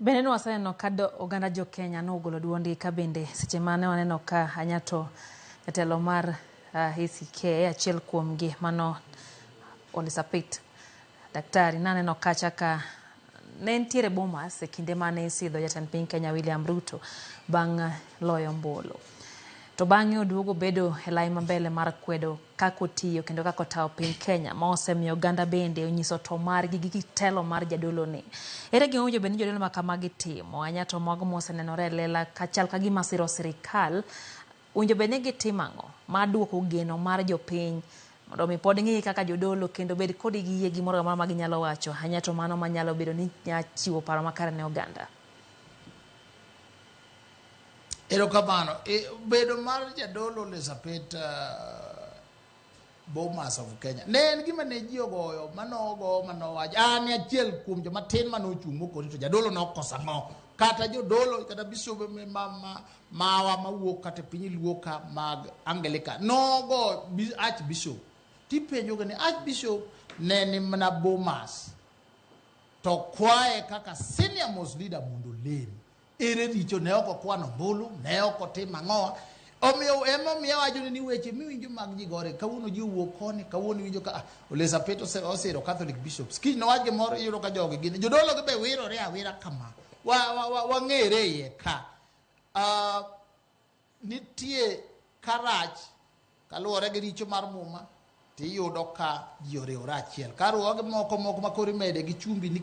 Bende ne waseneno ka oganda jo Kenya nogolo duondgi ka bende seche mane waneno ka Anyato jatelo mar ACK achiel kuomgi mano Ole Sapit daktari naneno kacha ka ne nitiere Bomas e kinde mane isidho jatend piny Kenya William Ruto bang' loyo ombulu. To bang'e oduogo bedo e lai mambele mar kwedo kaka otiyo kendo kaka otayo piny Kenya ma osemiyo oganda bende onyiso to margi gi telo mar jadolo ni. Ere gima owinjo bed ni jodolo ma kamagi timo? Anya to mago mosenenore e lela kachal ka gima siro sirikal, owinjo bed ni gitimo ang'o mar duoko geno mar jopiny mondo mi pod ng'i kaka jodolo kendo bed kodgi gi yie gimoro amora ma ginyalo wacho anya to mano manyalo bedo ni nya chiwo paro makare ne oganda. Erokamano. E, bedo mar jadolo Elizabeth Bomas of Kenya ne en gima ne ji ogoyo manogo manowacho. An achiel kuom joma tin mane ochung' mokoni to jadolo nokoso ang'o? Kata jodolo kata bishobe ma mawa mawuok kata e piny Luo ka mag Anglican nogo archbishop tipenjo ni archbishop ne ni mana Bomas to kwaye kaka senior most leader mondo olem. Ere richo ne ok okwano ombulu, ne ok otimo ang'owa. Omiyo emomiyo awacho ni weche miwinjo mag ji gore, kawuono ji owuok koni, kawuono iwinjo ka Ole Sapit osiro Catholic bishops. Kiny nowach gimoro iyudo ka jogi gin jodolo gi be wirore awira kama. Wang'ere iye ka. Nitie karach kaluwore gi richo mar muma tiyudo ka ji oriwore achiel. Karuoge moko moko ma koro imede gi chumbi ni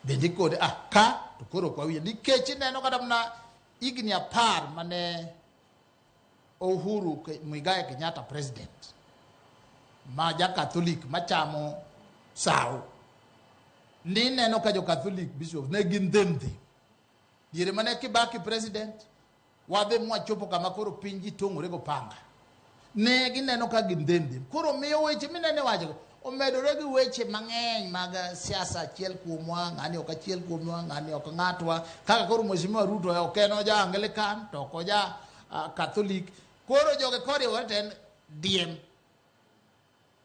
bende kode ka to koro ok wawinjo nikech ineno kata mana higni 10 mane Uhuru Muigai Kenyatta president ma ja Catholic machamo sawo ni neno ka jo Catholic bishops ne gin dhem dhem. Diere mane Kibaki president wadhi mwachopo kama koro piny ji tong'ore go panga. Ne gineno ka gin dhem dhem. Koro miyo weche minene wacho omedore gi weche mang'eny mag siasa achiel kuomwa, ng'ani ok achiel kuomwa, ng'ani ok ng'atwa. Kaka koro Mheshimiwa Ruto ok en oja Anglican to ok oja Catholic. Koro joge koriwore to en diem.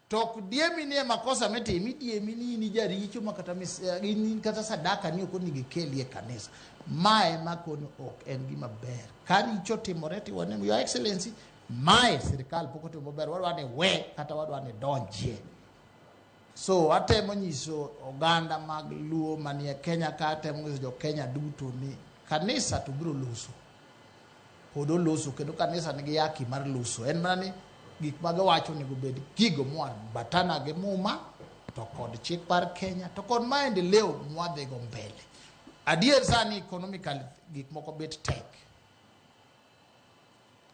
To ok diemi ni e makosa mitimo, idiemi ni in jaricho ma kata in kata sadaka ni ok onego ikelie kanisa. Mae ma kono ok en gima ber. Ka richo timore tiwane Your Excellency, mae sirikal pok otimo maber, wadwa ni we kata wadwa ni donjie. So atemo nyiso oganda mag Luo manie Kenya ka, atemo nyiso jo Kenya duto ni kanisa to biro loso. Pod oloso kendo kanisa nigi haki mar loso. En mana ni gik ma giwacho onego bed gigo moambatana gi muma to kod chik mar Kenya to kod maendeleo mwadhigo mbele. Adier sani economically gik moko bet tek.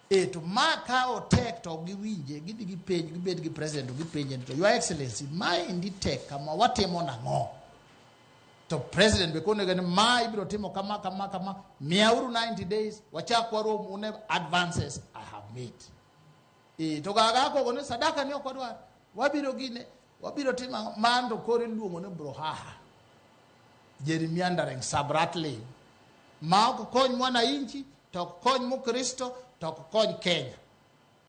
E to ma ka otek to giwinje gidhi gipenj gibed gi president to gipenje to Your Excellency maendi tek kama watimo nang'o? To president be konego ni ma ibiro timo kama kama kama miyauru 90 days wachak warom une advances I have made. E to gaga kogo ni sadaka ni ok wadwar wabiro gine wabiro timo ang'o? Man to koro iluongo ni brouhaha gerrymandering sub-rattling ma ok kony mwananchi to ok kony mukristo to ok kony Kenya.